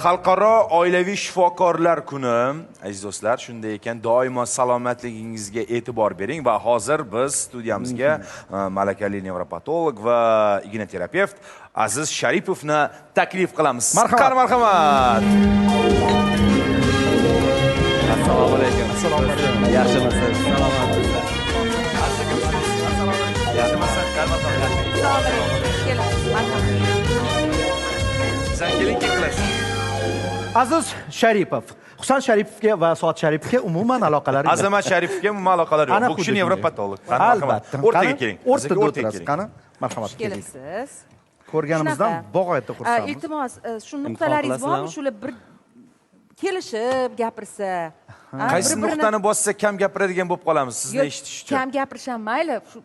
Xalqaro oilaviy shifokorlar kuni, aziz do'stlar. Shunday ekan, doimo salomatligingizga e'tibor bering va hozir biz studiyamizga malakali nevropatolog va ignaterapevt Aziz Sharipovni taklif qilamiz. Marhamat. Qani, marhamat. Assalomu alaykum. Assalomu alaykum. Yaxshimisiz? Salomatsizlar? Assalomu alaykum. Kelin, marhamat. Sen keling, keyin qilasiz. Aziz Sharipov. Husan Sharipovga va Soat Sharipovga umuman aloqalari yo'q. Azamat Sharipovga umuman aloqalari yo'q. Ana Bu kishi xuddi shunday. nevropatolog. Qani, marhamat. Albatta. O'rtaga Qani, keling. O'rtada O'rtaga o'tirasiz. keling. Qani, marhamat. Xush Keling. kelibsiz. Ko'rganimizdan Shunaqa. bag'oyatda xursandmiz. Iltimos, shu nuqtalaringiz bormi? Qilasizlarmi? Shular bir kelishib gapirsa. A, Qaysi bir-birini- nuqtani bossa, kam gapiradigan bo'lib qolamiz sizni Yo'q, eshitish uchun. kam gapirish ham mayli. Shu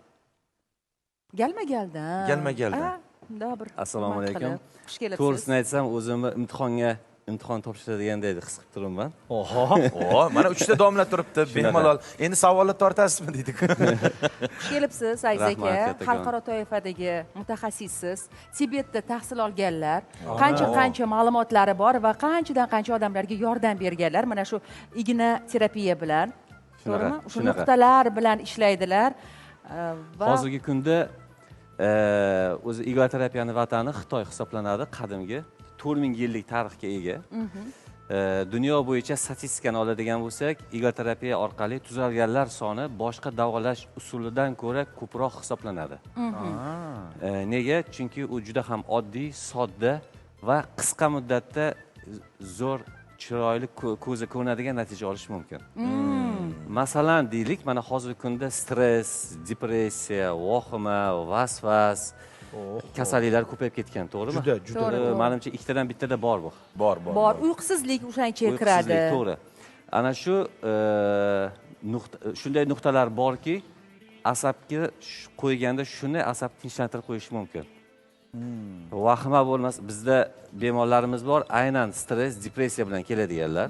galma-galdan. Galma-galdan. A, bundoq bir Assalomu hurmat alaykum. qilib. Xush kelibsiz. To'g'risini aytsam, o'zimni imtihonga imtihon topshiradiganday his qilib turibman. Oho. O, mana uchta domla turibdi, bemalol. Endi savollar tortasizmi deydi. Xush kelibsiz, Aziz Rahmat, aka. kattakon. Xalqaro toifadagi mutaxassissiz. Tibetda tahsil olganlar, qancha qancha ma'lumotlari bor va qanchadan qancha odamlarga yordam berganlar mana shu igna terapiya bilan. Shunaqa, To'g'rimi? Shu shunaqa. nuqtalar bilan ishlaydilar. Va Hozirgi kunda o'zi igloterapiyani vatani Xitoy hisoblanadi, qadimgi 4000 yillik tarixga ega. Dunyo bo'yicha statistikani oladigan bo'lsak, igloterapiya orqali tuzalganlar soni boshqa davolash usulidan ko'ra ko'proq hisoblanadi. Nega? Chunki u juda ham oddiy, sodda va qisqa muddatda zo'r, chiroyli, ko'zga ko'rinadigan natija olish mumkin. Masalan, deylik, mana hozirgi kunda stress, depressiya, vahima, vasvas kasalliklar ko'payib ketgan, to'g'rimi? Juda, juda. To'g'ri, to'g'ri. Manimcha, ikkitadan bittada bor bu. Bor, bor. Bor, uyqusizlik o'shaning ichiga kiradi. Uyqusizlik, to'g'ri. Ana shu nuqta, shunday nuqtalar borki, asabga qo'yganda shuni asab tinchlantirib qo'yish mumkin. Vahima bo'lmas, bizda bemorlarimiz bor, aynan stress, depressiya bilan keladiganlar.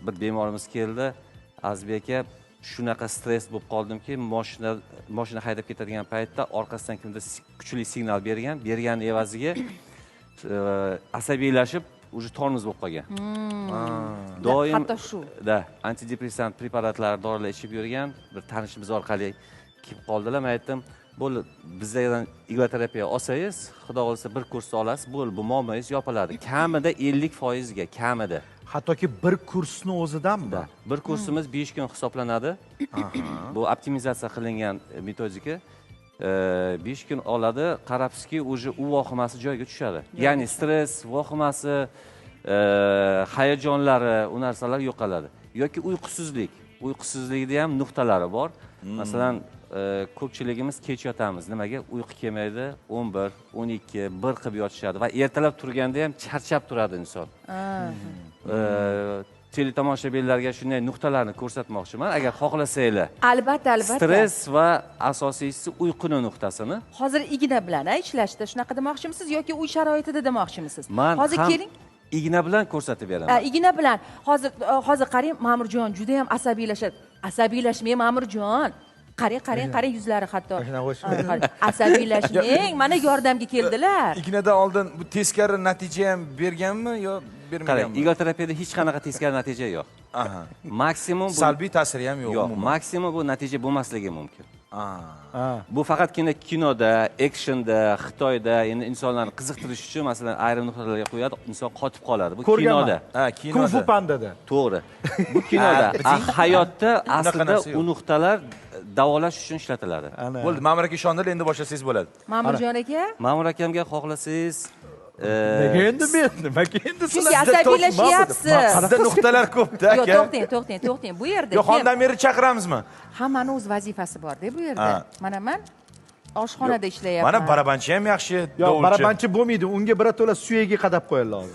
Bir bemorimiz keldi: "Azizbek aka, shunaqa stress bo'lib qoldimki, mashina haydab ketadigan paytda orqasidan kimdir kuchli signal bergan, bergani evaziga asabiylashib, уже tormoz bo'lib qolgan doim." Hatto shu. Да, antidepressant preparatlar, dorilar ichib yurgan. Bir tanishimiz orqali kelib qoldilar. Man aytdim: "Bo'ldi, bizdan igloterapiya olsangiz, xudo xohlasa, bir kursni olasiz, bo'ldi, bu muammongiz yopiladi kamida 50%ga, kamida." Hattoki bir kursni o'zidanmi? Да. Bir kursimiz 5 kun hisoblanadi. Bu optimizatsiya qilingan metodika. 5 kun oladi, qarabsizki, уже u vahimasi joyiga tushadi. Ya'ni stress, vahimasi, hayajonlari, u narsalar yo'qoladi. Yoki uyqusizlik. Uyqusizlikda ham nuqtalari bor. Masalan, ko'pchiligimiz kech yotamiz. Nimaga? Uyqu kelmaydi, 11, 12, 1 qilib yotishadi va ertalab turganda ham charchab turadi inson. Teletomoshabinlarga shunday nuqtalarni ko'rsatmoqchiman, agar xohlasanglar. Albatta, albatta. Stress va asosiysi uyquni nuqtasini. Hozir igna bilan a ishlashda shunaqa demoqchimisiz yoki uy sharoitida demoqchimisiz? Man Hozir ham keling. Igna bilan ko'rsatib beraman. A, igna bilan. Hozir qarang, Ma'murjon juda ham asabiylashadi. Asabiylashmang, Ma'murjon. Qarang, qarang, qarang, yuzlari hatto. Ha, qarang. Asabiylashmang, mana yordamga keldilar. Ignadan oldin bu teskari natija ham berganmi yo Qarang, bermaganmi? Igloterapiyada hech qanaqa teskari natija yo'q. Maksimum Salbiy ta'siri ham yo'q Yo'q, umuman. maksimum bu natija bo'lmasligi mumkin. Ha. Bu faqatgina kinoda, actionda, Xitoyda endi insonlarni qiziqtirish uchun, masalan, ayrim nuqtalarga qo'yadi, inson qotib qoladi. Bu Ko'rganman. kinoda. Ha, kinoda. Kung Fu Pandada. To'g'ri. Bu kinoda. Ha, A, hayotda aslida narsa yo'q. u nuqtalar davolash uchun ishlatiladi. Ana. Bo'ldi, Ma'mur aka ishondilar, endi boshlasangiz bo'ladi. Ma'murjon aka, Ma'mur akamga xohlasangiz Nega endi men? Nimaga endi chunki sizlar? asabiylashyapsiz. Sizda nuqtalar ko'pda, Yo'q, aka. to'xtang, to'xtang, to'xtang. Bu yerda Yo, kim? Xondamirni chaqiramizmi? Hammani o'z vazifasi bor-da bu yerda. Ha. Mana man oshxonada ishlayapman. Mana barabanchi ham yaxshi, Yo'q, dovulchi. barabanchi bo'lmaydi. Unga birato'la suyagi qadab qo'yadi lozim.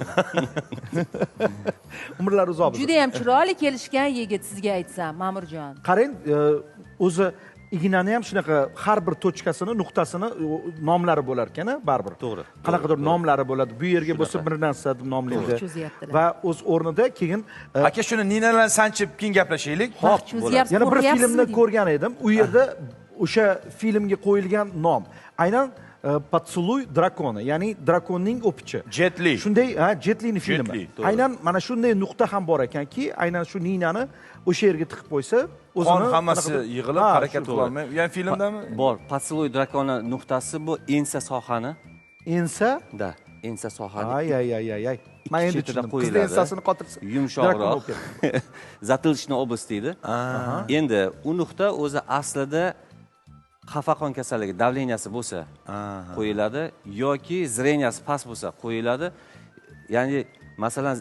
Umrlari uzoq bo'lsin. Juda ham chiroyli kelishgan yigit, sizga aytsam, Ma'murjon. Qarang, o'zi ignani ham shunaqa har bir точка sini, nuqtasini nomlari bo'lar ekan, a, baribir. To'g'ri, Qanaqadir to'g'ri. Nomlari bo'ladi. Bu yerga bo'lsa bir narsa deb nomlaydi. Cho'zyaptilar. Va o'z o'rnida keyin Aka, shuni ninalarni sanchib, keyin gaplashaylik. Vaqt cho'zyapsiz, yana bir qo'rqyapsizmi filmni deyman. Ko'rgan edim. U yerda o'sha filmga qo'yilgan nom aynan "Поцелуй дракона", ya'ni drakonning o'pichi. Jet Li. Shunday, ha, Jet Lini filmi. Li, to'g'ri. Aynan mana shunday nuqta ham bor ekanki, aynan shu ninani o'sha yerga tiqib qo'ysa, o'zini Qon hammasi qanaqadir- yig'ilib, Ha, harakat shu. qilolmay. Ya'ni filmdami? Bor, "Поцелуй дракона" nuqtasi, bu ensa sohani. Ensa. Да, ensa sohani. Ay ay ay ay ay, man endi chetida tushundim. Qizni qo'yiladi. ensasini qotirsa, drakon Yumshoqroq. bo'lib ketadi. Затылочная область deydi. Endi u nuqta o'zi aslida xafaqon kasalligi, давления si bo'lsa qo'yiladi yoki зрения si past bo'lsa qo'yiladi. Ya'ni masalan,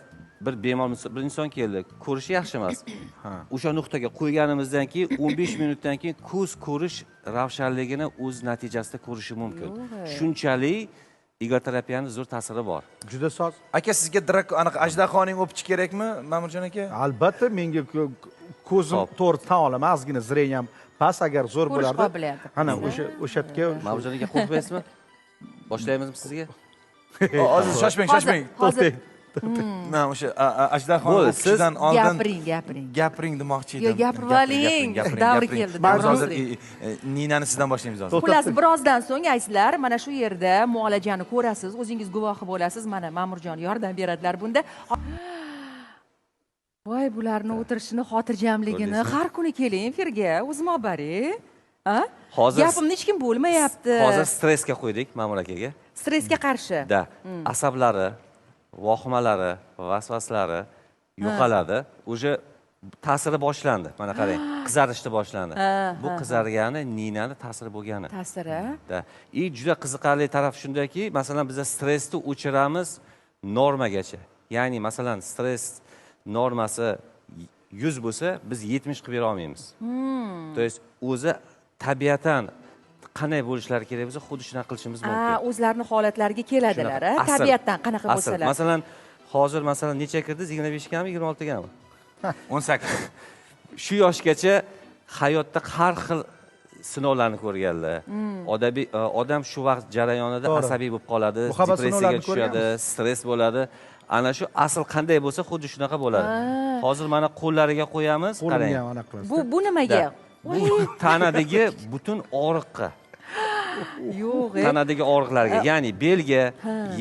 bir bemor, bir inson keldi, ko'rishi yaxshi emas. O'sha nuqtaga qo'yganimizdan keyin 15 minutdan keyin ko'z ko'rish ravshanligini o'z natijasida ko'rishi mumkin. Shunchalik igloterapiyani zo'r ta'siri bor. Juda soz. Aka, sizga drakon, anaqa ajdahoning o'pichi kerakmi, Ma'murjon aka? Albatta, menga ko'zim Hop. to'g'ri tan olaman, ozgina зрения m past, agar zo'r Ko'rish bo'lardi. Qobiliyati. Ana o'sha yerga. Ma'murjon aka, qo'rqmaysizmi? Boshlaymizmi sizga? Hozir shoshmang, shoshmang. Hozir. Na, o'sha ajdahoni Bo'ldi, siz o'pishidan oldin Gapiring, gapiring. Gapiring demoqchi edim. Yo, gapirib oling. Gapiring, Davri gapiring. keldi, Biz davri hozir keldi. Ninani sizdan boshlaymiz hozir. Xullas, birozdan so'ng, azizlar, mana shu yerda muolajani ko'rasiz, o'zingiz guvohi bo'lasiz. Mana Ma'murjon yordam beradilar bunda. Voy, bularni o'tirishini xotirjamligini, Ko'rdingizmi? Har kuni keling efirga, o'zim olib boring. A? Hozir- Gapimni hech kim bo'lmayapti. Hozir stressga qo'ydik Ma'mur akaga. Stressga qarshi. Да, asablari, vahimalari, vasvaslari yo'qoladi. Уже ta'siri boshlandi. Mana qarang, qizarishni boshlandi. Bu qizargani ninani ta'siri bo'lgani. Ta'siri. Да. И juda qiziqarli taraf shundaki, masalan, biz stressni o'chiramiz normagacha. Ya'ni masalan, stress normasi 100 bo'lsa, biz 70 qilib bera olmaymiz. То есть o'zi tabiatan qanday bo'lishlari kerak bo'lsa, xuddi shunaqa qilishimiz mumkin. O'zlarini holatlariga keladilar, Shunaqa. a? Asl. Tabiatdan qanaqa Asl. bo'lsalar. Masalan, hozir masalan necha kirdingiz? 25 gami, 26 gami? 18. Shu yoshgacha hayotda har xil sinovlarni ko'rganlar. Odam shu vaqt jarayonida asabiy bo'lib qoladi, Muhabbat depressiyaga sinovlarini tushadi, ko'rganmiz. Stress bo'ladi. Ana shu asl qanday bo'lsa, xuddi shunaqa bo'ladi. Hozir mana qo'llariga qo'yamiz, Qo'limga qarang. ham anaqa qilasiz. Bu nimaga? Да. Bu tanadagi butun og'riqqa. Yo'q, e. Tanadagi og'riqlarga, ya'ni belga,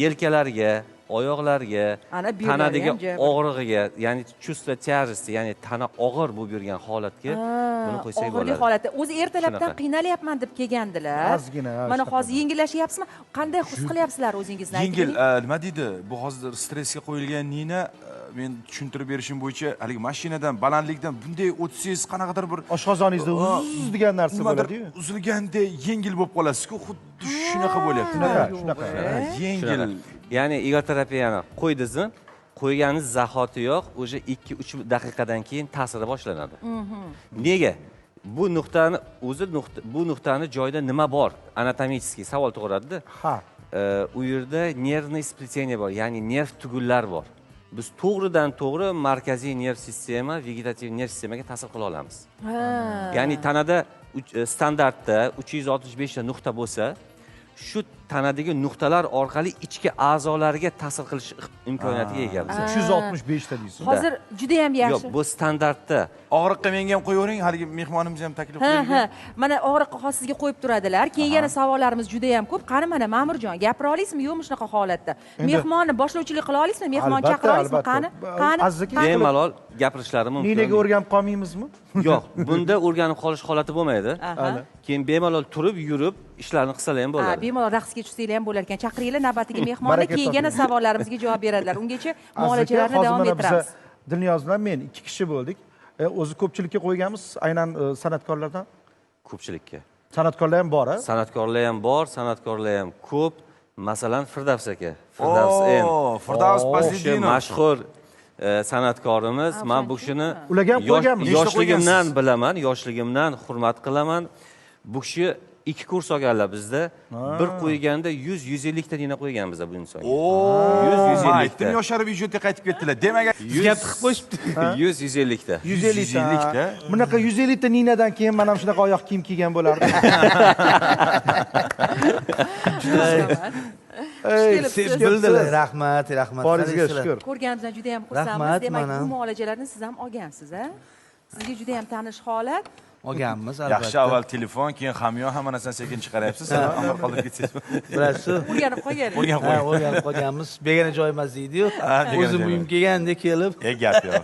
yelkalarga, oyoqlarga, Ana bellari tanadagi ham jabr. og'rig'iga, ya'ni чувство тяжести, ya'ni tana og'ir bo'lib yurgan holatga buni qo'ysak Og'irlik bo'ladi. holati. O'zi ertalabdan Shunaqa. Qiynalyapman deb kelgandilar. Ozgina, ha, Mana shunaqa. hozir yengillashyapsizmi? Qanday his qilyapsizlar o'zingizni? Aytib Yengil, bering. Nima deydi? Bu hozir stressga qo'yilgan nina, men tushuntirib berishim bo'yicha haligi mashinadan balandlikdan bunday o'tsangiz, qanaqadir bir Oshqozoningizda uz degan narsa nimadir bo'ladi-yu. Uzilgandek yengil bo'lib qolasiz-ku, xuddi shunaqa bo'lyapti. Shunaqa, shunaqa. Ha, yengil. Shunaqa. Ya'ni igloterapiyani qo'ydingizmi, qo'yganingiz zahotiyoq уже 2-3 daqiqadan keyin ta'siri boshlanadi. Nega? Bu nuqtani o'zi nuqta, bu nuqtani joyida nima bor? Anatomический savol tug'iladi-da. Ha. U yerda нервный сплетение bor, ya'ni nerv tugunlar bor. Biz to'g'ridan to'g'ri markaziy nerv sistema, vegetativ nerv sistemaga ta'sir qila olamiz. Ya'ni tanada standartda 365 ta nuqta bo'lsa, shu tanadagi nuqtalar orqali ichki a'zolarga ta'sir qilish imkoniyatiga egamiz. 365 ta deysiz. Hozir juda ham yaxshi. Yo'q, bu standartda. Og'riqqa menga ham qo'yavering, haligi mehmonimiz ham taklif Ha, qilaylik. ha. Mana og'riqqa hozir sizga qo'yib turadilar. Keyin yana savollarimiz juda ham ko'p. Qani mana Ma'murjon, gapira olasizmi, yo'qmi shunaqa holatda? Mehmonni boshlovchilik qila olasizmi? Mehmon Albatta, chaqira olasizmi? albatta. Qani? Qani? Aziz aka, Bemalol gapirishlari mumkin. Ninaga o'rganib qolmaymizmi? Yo'q, bunda o'rganib qolish holati bo'lmaydi. Keyin bemalol turib, yurib, ishlarni qilsalar ham Ha, bo'ladi. bemalol raqsga tushsanglar ham bo'lar ekan. Chaqiringlar navbatdagi mehmonni, Baraka keyin yana toping. savollarimizga javob beradilar. Ungacha Aziz aka, muolajalarni hozir davom mana biza ettiramiz. Dilniyoz bilan men ikki kishi bo'ldik. O'zi ko'pchilikka qo'yganmiz, aynan san'atkorlardan. Ko'pchilikka. San'atkorlar ham bor, a? San'atkorlar ham bor, san'atkorlar ham ko'p. Masalan, Firdavs aka. Firdavs N. Oo, Firdavs O'sha Fazliddinov. mashhur san'atkorimiz. Men bu kishini Ularga ham qo'yganmiz. Nechta yoshligimdan qo'ygansiz? bilaman, yoshligimdan hurmat qilaman. Bu kishi ikki kurs olganlar bizda. Bir qo'yganda 100 150 ta nina qo'ygan bizda bu insonga. Oo, 100 150 ta. aytdim, yosharib ijodga qaytib ketdilar. Demak, Sizga tiqib qo'yishibdi. 100 150 ta. 150 ta. 150 ta. Bunaqa 150 ta ninadan keyin men ham shunaqa oyoq kiyim kiygan bo'lardim. Ey, Kelibsiz. Bildilar. Rahmat, rahmat. Boringizga Qalaysizlar? shukur. Ko'rganimizdan juda ham xursandmiz. Rahmat, Demak, mana. bu muolajalarni siz ham olgansiz, a? Sizga juda ham tanish holat. Olganmiz albatta. Yaxshi, avval telefon, keyin hamyon, hamma narsani sekin chiqaryapsiz. Ammo qoldirib ketsangiz. Bilasiz. O'rganib qolgan. O'rganib qolganmiz. Begona joy emas deydi-yu. O'zim uyim kelganda kelib. Gap yo'q.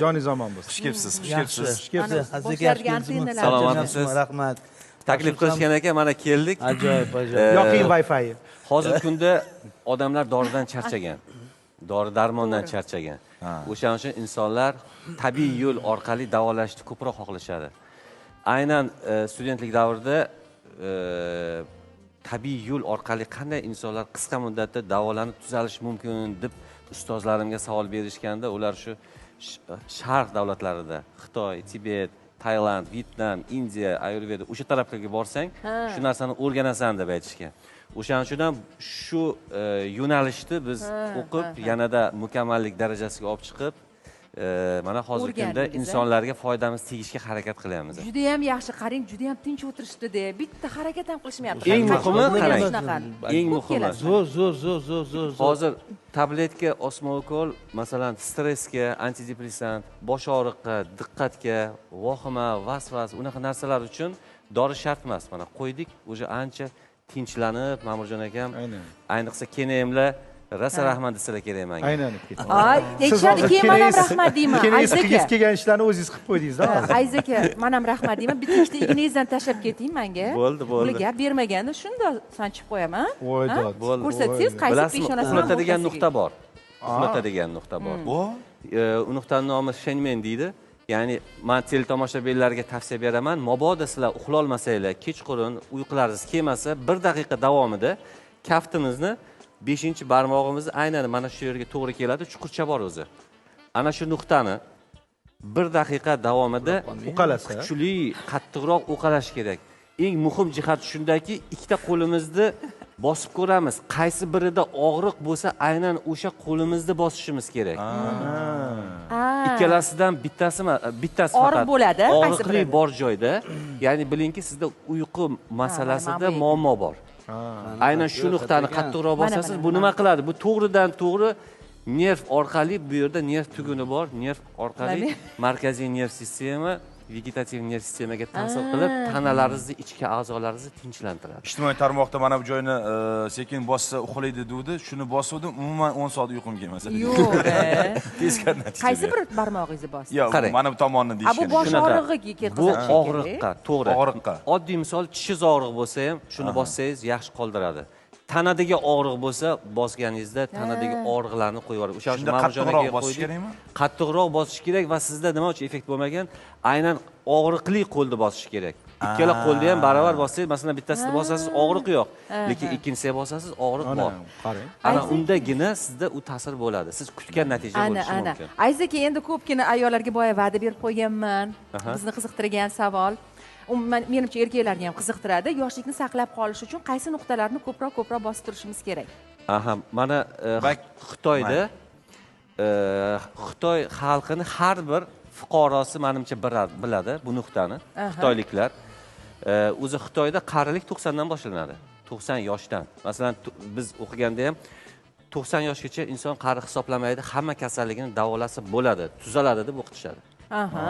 Joningiz omon bo'lsin. Xush kelibsiz, xush kelibsiz. Xush kelibsiz. Salomatsiz. Rahmat. Taklif qilishgan ekan, mana keldik. Ajoyib, ajoyib. Yoqing Wi-Fi. Hozirgi kunda odamlar doridan charchagan. Dori darmondan charchagan. O'shaning uchun insonlar tabiiy yo'l orqali davolashni ko'proq xohlashadi. Aynan studentlik davrida tabiiy yo'l orqali qanday insonlar qisqa muddatda davolanib tuzalish mumkin deb ustozlarimga savol berishganda, ular shu sharq davlatlarida, Xitoy, Tibet, Tailand, Vyetnam, Indiya, Ayurveda, o'sha taraflarga borsang, shu narsani o'rganasan deb aytishgan. O'shaning uchun ham shu yo'nalishni biz o'qib, yanada mukammallik darajasiga olib chiqib, mana hozirgi kunda insonlarga foydamiz tegishga harakat qilyapmiz. Juda ham yaxshi, qarang, juda ham tinch o'tirishdi-da, bitta harakat ham qilishmayapti. Eng muhimi, qarang. Eng muhimi. Zo'r, zo'r, zo'r, zo'r, zo'r. Hozir tabletka, osma ukol, masalan, stressga, antidepressant, bosh og'riqqa, diqqatga, vahima, vasvas, unaqa narsalar uchun dori shart emas. Mana qo'ydik, o'sha ancha tinchlanib, Ma'murjon akam, ayniqsa kenemlar rosa rahmat desalar kerak menga. Aynan. Ay, aytishadi, keyin men ham rahmat deyman. Aziz aka. Qilgingiz kelgan ishlarni o'zingiz qilib qo'ydingiz-da. Aziz aka, men ham rahmat deyman. Bitta ikkita ignangizdan tashlab keting menga. Bo'ldi, bo'ldi. Bular gap bermaganda shunda sanchib qo'yaman. Voy dod. Ko'rsatsangiz qaysi peshonasini uxlatadigan nuqta bor. Uxlatadigan nuqta bor. U nuqtaning nomi Shenmen deydi. Ya'ni men teletomoshabinlarga tavsiya beraman, mabodo sizlar uxlolmasanglar, kechqurun uyqularingiz kelmasa, 1 daqiqa davomida kaftimizni 5-barmog'imizni aynan mana shu yerga to'g'ri keladi, chuqurcha bor o'zi. Ana shu nuqtani 1 daqiqa davomida uqalasa, kuchli, qattiqroq uqalash kerak. Eng muhim jihat shundaki, ikkita qo'limizni bosib ko'ramiz. Qaysi birida og'riq bo'lsa, aynan o'sha qo'limizni bosishimiz kerak. Ikkalasidan bittasi og'riq bo'ladi, og'riqli bor joyda, ya'ni bilingki, sizda uyqu masalasida muammo bor. Aynan shu nuqtani qattiqroq bosasiz, bu nima qiladi? Bu to'g'ridan to'g'ri nerv orqali, bu yerda nerv tuguni bor, nerv orqali markaziy nerv sistema, vegetativ nerv sistemaga ta'sir qilib, tanalaringizni, ichki a'zolaringizni tinchlantiradi. Ijtimoiy tarmoqda mana bu joyni sekin bossa uxlaydi degdi, shuni bosuvdim, umuman 10 soat uyqum kelmasa. Yo'q. Tezkor natija. Qaysi bir barmog'ingizni bosdi? Yo'q, mana bu tomonni deyishgan. Bu bosh og'rig'iga ketkazadi. Bu og'riqqa, to'g'ri. Og'riqqa. Oddiy misol, tishingiz og'riq bo'lsa ham, shuni bossangiz yaxshi qoldiradi. Tanadagi og'riq bo'lsa, bosganingizda tanadagi og'riqlarni qo'yib yuboradi. O'sha uchun qattiqroq bosish kerakmi? Qattiqroq bosish kerak va sizda nima uchun effekt bo'lmagan? Aynan og'riqli qo'lni bosish kerak. Ikkala qo'lni ham baravar bossangiz, masalan, bittasini bosasiz, og'riq yo'q, lekin ikkinchisiga bosasiz, og'riq bor. Ana undagina sizda u ta'sir bo'ladi. Siz kutgan natija bo'lishi mumkin. Aziz aka, endi ko'pgina ayollarga boya va'da berib qo'yganman. Bizni qiziqtirgan savol. Umuman menimcha erkaklarni ham qiziqtiradi. Yoshlikni saqlab qolish uchun qaysi nuqtalarni ko'proq bosib turishimiz kerak? Aha, mana Xitoyda Xitoy xalqini har bir fuqarosi menimcha biladi bu nuqtani. Xitoyliklar o'zi Xitoyda qarilik 90 dan boshlanadi. 90 yoshdan. Masalan, biz o'qiganda ham 90 yoshgacha inson qari hisoblamaydi, hamma kasalligini davolasa bo'ladi, tuzaladi deb o'qitishadi. Aha.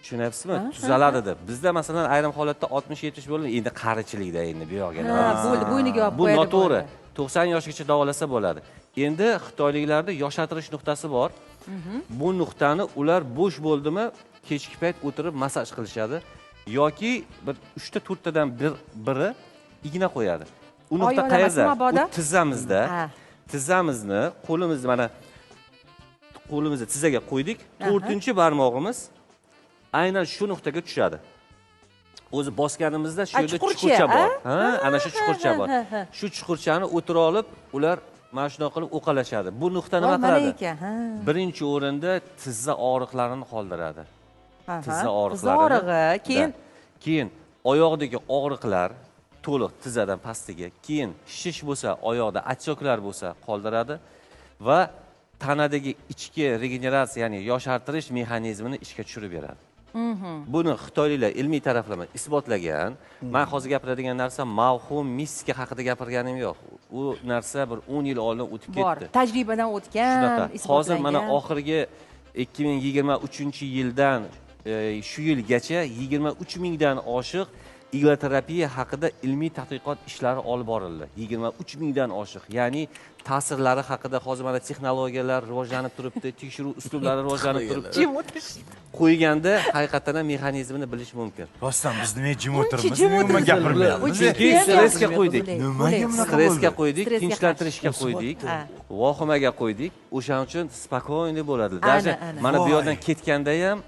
Tushunyapsizmi? Tuzaladi deb. Bizda masalan ayrim holatda 60-70 bo'ldi, endi qarichilikda endi bu yoqga nima? Bo'ldi, bo'yniga olib Bu qo'yadi. noto'g'ri. 90 yoshgacha davolasa bo'ladi. Endi xitoyliklarda yoshartirish nuqtasi bor. Bu nuqtani ular bo'sh bo'ldimi, kechki payt o'tirib massaj qilishadi yoki bir 3 ta 4 tadan biri igna qo'yadi. U nuqta qayerda? U tizzamizda. Tizzamizni, qo'limizni mana qo'limizni tizzaga qo'ydik. 4-barmog'imiz aynan shu nuqtaga tushadi. O'zi bosganimizda shu yerda chuqurcha bor. Ha, ana shu chuqurcha bor. Shu chuqurchani o'tira olib, ular mana shunday qilib o'qalashadi. Bu nuqta nima qiladi? Birinchi o'rinda tizza og'riqlarini qoldiradi. Tizza og'riqlari, keyin oyoqdagi og'riqlar to'liq tizzadan pastiga, keyin shish bo'lsa, oyoqda отекlar bo'lsa qoldiradi va tanadagi ichki regeneratsiya, ya'ni yoshartirish mexanizmini ishga tushirib beradi. Buni xitoyliklar ilmiy taraflama isbotlagan. Men hozir gapiradigan narsa mavhum mistika haqida gapirganim yo'q. U narsa bir 10 yil oldin o'tib ketdi. Bor, tajribadan o'tgan, isbotlangan. Hozir mana oxirgi 2023-yildan Shu yilgacha 23 mingdan oshiq igloterapiya haqida ilmiy tadqiqot ishlari olib borildi. 23 mingdan oshiq. Ya'ni ta'sirlari haqida hozir mana texnologiyalar rivojlanib turibdi, tekshiruv uslublari rivojlanib turibdi. Jim o'tirish. Qo'yganda haqiqatan ham mexanizmini bilish mumkin. Rostdan biz nimaga jim o'tiribmiz? Nima umuman gapirmayapmiz? Chunki stressga qo'ydik. Nimaga bunaqa Stressga bo'ldi? qo'ydik, Stressga tinchlantirishga qo'ydik, vahimaga qo'ydik. O'shaning uchun спокойный bo'ladi. Даже Ana, ana. mana bu Voy. yerdan ketganda ham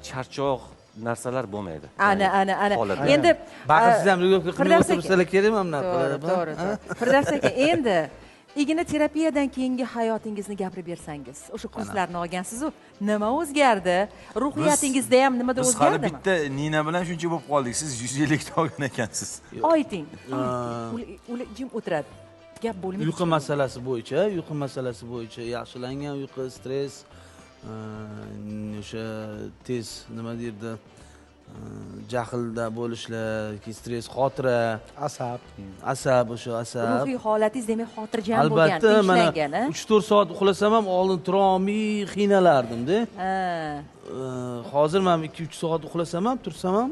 charchoq narsalar bo'lmaydi. Ana, ana, ana. Holatlar. Endi Baxtsiz ham yo'q, Firdavs aka. o'tirsalar kerak mana bunaqa To'g'ri, qilib, to'g'ri, ha? to'g'ri. Firdavs aka, endi igna terapiyadan keyingi hayotingizni gapirib bersangiz, o'sha kurslarni olgansiz-u, nima o'zgardi? Ruhiyatingizda ham nimadir Biz hali o'zgardimi? bitta Nina bilan shuncha bo'lib qoldik. Siz 150 ta olgan ekansiz. Oyting. Ular jim o'tiradi. Gap bo'lmaydi. Uyqu masalasi bo'yicha yaxshilangan uyqu, stress, o'sha tez, nima deydi, jahlda bo'lishlar, keyin stress, xotira, Asab. Asab, o'sha asab. Ruhiy holatingiz demak xotirjam bo'lgan, Albatta, mana tinchlangan, a? 3-4 soat uxlasam ham oldin turolmay qiynalardim-da. Ha. Hozir man 2-3 soat uxlasam ham, tursam ham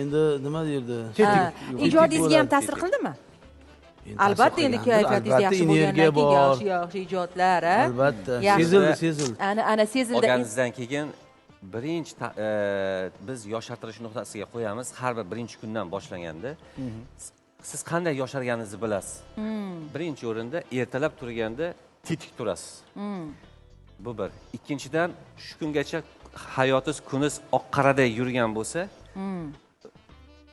endi, nima deydi, Ha. Ijodingizga ham bo'ladi. ta'sir qildimi? Endi Albatta, ta'sir endi qilgandir, kayfiyatingiz albatta, yaxshi bo'lgandan energiya keyin bor. yaxshi yaxshi ijodlar, a? Albatta, Yaxshi. sezildi, sezildi. Ana, ana, sezildi. Olganingizdan keyin birinchi biz yoshartirish nuqtasiga qo'yamiz. Har bir birinchi kundan boshlanganda siz qanday yosharganingizni bilasiz. Birinchi o'rinda ertalab turganda tetik turasiz. Bu bir. Ikkinchidan, shu kungacha hayotingiz, kuningiz oq qoraday yurgan bo'lsa,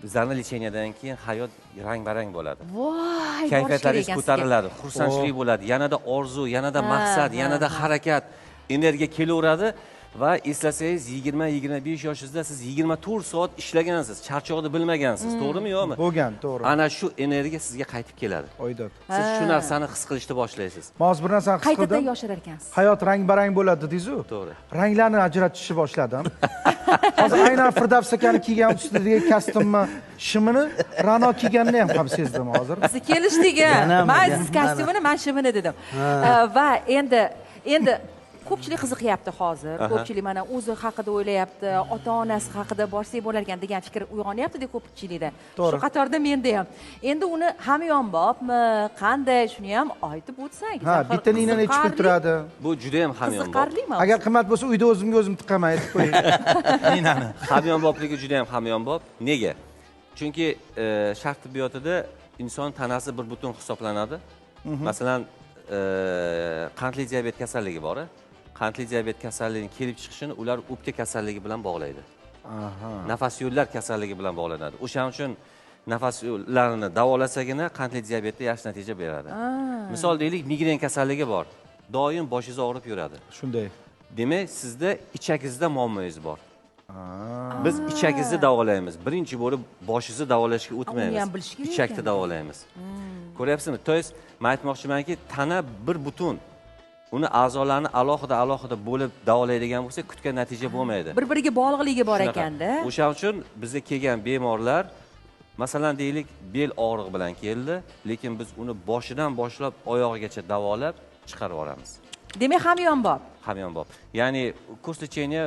bizlarni лечения dan keyin hayot rang barang bo'ladi. Voy, borish kerak Kayfiyatlaringiz ekan sizga. ko'tariladi, xursandchilik bo'ladi, yanada orzu, yanada maqsad, yanada harakat, energiya kelaveradi. Va eslasangiz, 20-25 yoshingizda siz 24 soat ishlagansiz, charchoqni bilmagansiz, to'g'rimi, yo'qmi? Bo'lgan, to'g'ri. Ana shu energiya sizga qaytib keladi. Oydod. Siz shu narsani his qilishni boshlaysiz. Man hozir bir narsani his Qaytadan qildim. yosharar ekansiz. Hayot rang barang bo'ladi dedingiz-u. To'g'ri. Ranglarni ajratishni boshladim. Hozir aynan Firdavs akani kiygan ustidagi kostyumni, shimini Ra'no kiyganini ham sezdim hozir. Biz kelishdik, a. Yanami, Man yana. siz kostyumini, man shimini dedim. Va endi ko'pchilik qiziqyapti hozir. Ko'pchilik mana o'zi haqida o'ylayapti, ota-onasi haqida borsak bo'lar ekan degan fikr uyg'onyapti-da ko'pchilikda. To'g'ri. Shu qatorda menda ham. Endi uni hamyonbopmi, qanday, shuni ham aytib o'tsangiz. Ha, Axir bitta nina nechi pul qiziqarli- turadi? Bu juda ham hamyonbop. Qiziqarli mavzu. Agar qimmat bo'lsa, uyda o'zimga o'zim tiqaman, aytib qo'ying. Ninani. Hamyonbopligi juda ham hamyonbop. Nega? Chunki sharq tibbiyotida inson tanasi bir butun hisoblanadi. Masalan, qandli diabet kasalligi bor. Qandli diabet kasalligining kelib chiqishini ular o'pka kasalligi bilan bog'laydi. Nafas yo'llar kasalligi bilan bog'lanadi. O'shaning uchun nafas yo'llarini davolasagina qandli diabetda yaxshi natija beradi. Misol deylik, migren kasalligi bor. Doim boshingiz og'rib yuradi. Shunday. Demak, sizda ichagingizda muammoyingiz bor. Biz ichagingizni davolaymiz. Birinchi bo'lib boshingizni davolashga o'tmaymiz. Uni ham bilish kerak Ichakni ekan. davolaymiz. Ko'ryapsizmi? То есть, men aytmoqchimanki, tana bir butun. Uni a'zolarni alohida alohida bo'lib davolaydigan bo'lsak, kutgan natija bo'lmaydi. Bir-biriga bog'liqligi bor Shunaqa. ekanda. O'shaning uchun bizga kelgan bemorlar, masalan, deylik, bel og'rig'i bilan keldi, lekin biz uni boshidan boshlab oyog'igacha davolab chiqarib yuboramiz. Demak, hamyonbop. Hamyonbop. Ya'ni kurs лечения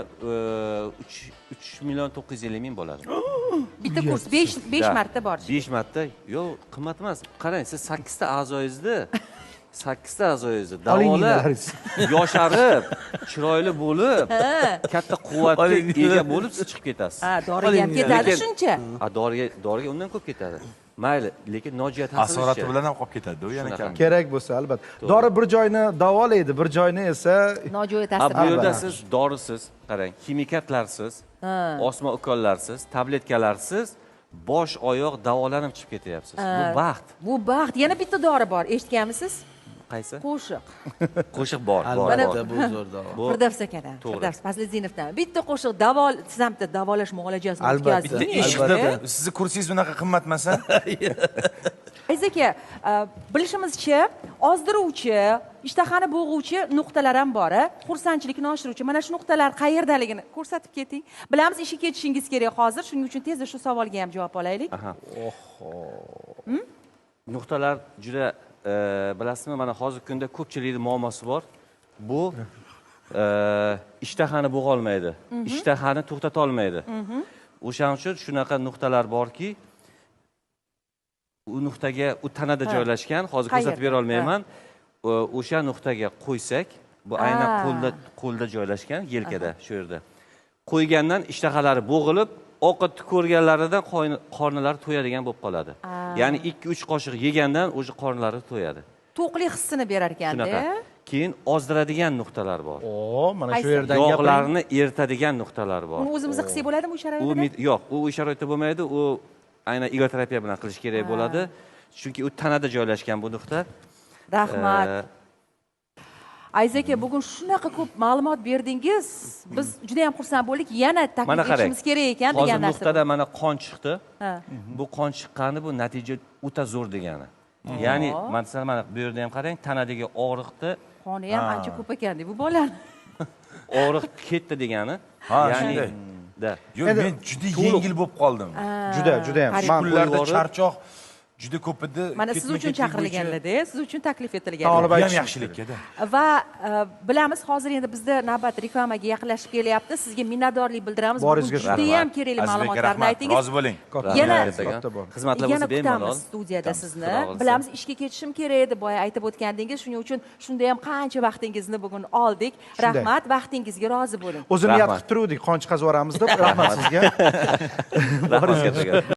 3 million 950 ming bo'ladi. Bitta kurs 5 5 Да. marta borish. 5 marta. Yo'q, qimmat emas. Qarang, siz 8 ta a'zoyingizni, 8 ta a'zoyingizni Oling davolab, ninalarsiz. yosharib, chiroyli bo'lib, katta quvvatga Oling ega bo'lib siz chiqib ketasiz. Ha, doriga ham ketadi Lekin- shuncha. A, doriga undan ko'p ketadi. Mayli, lekin nojo'ya ta'siri. Asorati bilan ham qolib ketadi u yana Shunaqa. kam. Kerak bo'lsa, albatta. Dori bir joyni davolaydi, bir joyni esa Nojo'ya Ha, ta'sir. bu yerda siz dorisiz, qarang, ximikatlarsiz, osma ukollarsiz, tabletkalarsiz bosh oyoq davolanib chiqib ketyapsiz. Bu baxt. Bu baxt. Yana bitta dori bor, eshitganmisiz? Qaysi? Qo'shiq. Qo'shiq bor, bor, Albatta, bor. bu zo'r davo. Bu Firdavs akadan, To'g'ri. Firdavs Fazliddinovdan. Bitta qo'shiq davol, siz ham bitta davolash muolajasini Albatta. o'tkazdingiz. Bitta eshitib, sizni kursingiz bunaqa qimmat emas a? Aziz aka, bilishimizcha, ozdiruvchi, ishtahani bo'g'uvchi nuqtalar ham bor, a? Xursandchilikni oshiruvchi. Mana shu nuqtalar qayerdaligini ko'rsatib keting. Bilamiz, ishga ketishingiz kerak hozir, shuning uchun tezda shu savolga ham javob olaylik. Aha. Nuqtalar juda, bilasizmi, mana hozirgi kunda ko'pchilikning muammosi bor. Bu Ishtahani bo'g'olmaydi, ishtahani to'xtata olmaydi. O'shaning uchun shunaqa nuqtalar borki, u nuqtaga, u tanada joylashgan, hozir ko'rsatib bera olmayman. O'sha nuqtaga qo'ysak, bu aynan qo'lda joylashgan, yelkada, shu yerda. Qo'ygandan ishtahalari bo'g'ilib, ovqatni ko'rganlaridan qornilari to'yadigan bo'lib qoladi. Ya'ni 2-3 qoshiq yegandan o'sha qornlari to'yadi. To'qlik hissini berar ekanda. Keyin ozdiradigan nuqtalar bor. Mana shu yerdan yog'larni eritadigan nuqtalar bor. Uni o'zimizda qilsak bo'ladimi u sharoitda? Yo'q, u sharoitda bo'lmaydi. U aynan igloterapiya bilan qilish kerak bo'ladi. Chunki u tanada joylashgan bu nuqta. Rahmat. Aziz aka, bugun shunaqa ko'p ma'lumot berdingiz. Biz juda ham xursand bo'ldik. Yana taklif etishimiz kerak ekan degan narsa. Hozir nuqtada mana qon chiqdi. Bu qon chiqqani bu natija o'ta zo'r degani. Ya'ni masalan mana bu yerda ham qarang, tanadagi og'riqni qoni ham ancha ko'p ekanda bu bolani. Og'riq ketdi degani. Ha, shunday. Yo'q, men juda yengil bo'lib qoldim. Juda, juda ham. Shu kunlarda charchoq juda ko'p edi. Mana siz uchun chaqirilganlarda, siz uchun taklif etilgan. Bu ham yaxshilikka-da. Va bilamiz, hozir endi bizda navbat reklamaga yaqinlashib kelyapti. Sizga minnatdorlik bildiramiz. Juda ham kerakli ma'lumotlarni aytdingiz. Rozi bo'ling. Yana xizmatlar bo'lsa bemalol studiyada sizni. Bilamiz, ishga ketishim kerak edi, boya aytib o'tgandingiz. Shuning uchun shunda ham qancha vaqtingizni bugun oldik. Rahmat, vaqtingizga rozi bo'ling. O'zini niyat qilib turuvdik, qon chiqazib yuboramiz deb. Rahmat sizga. Rahmat.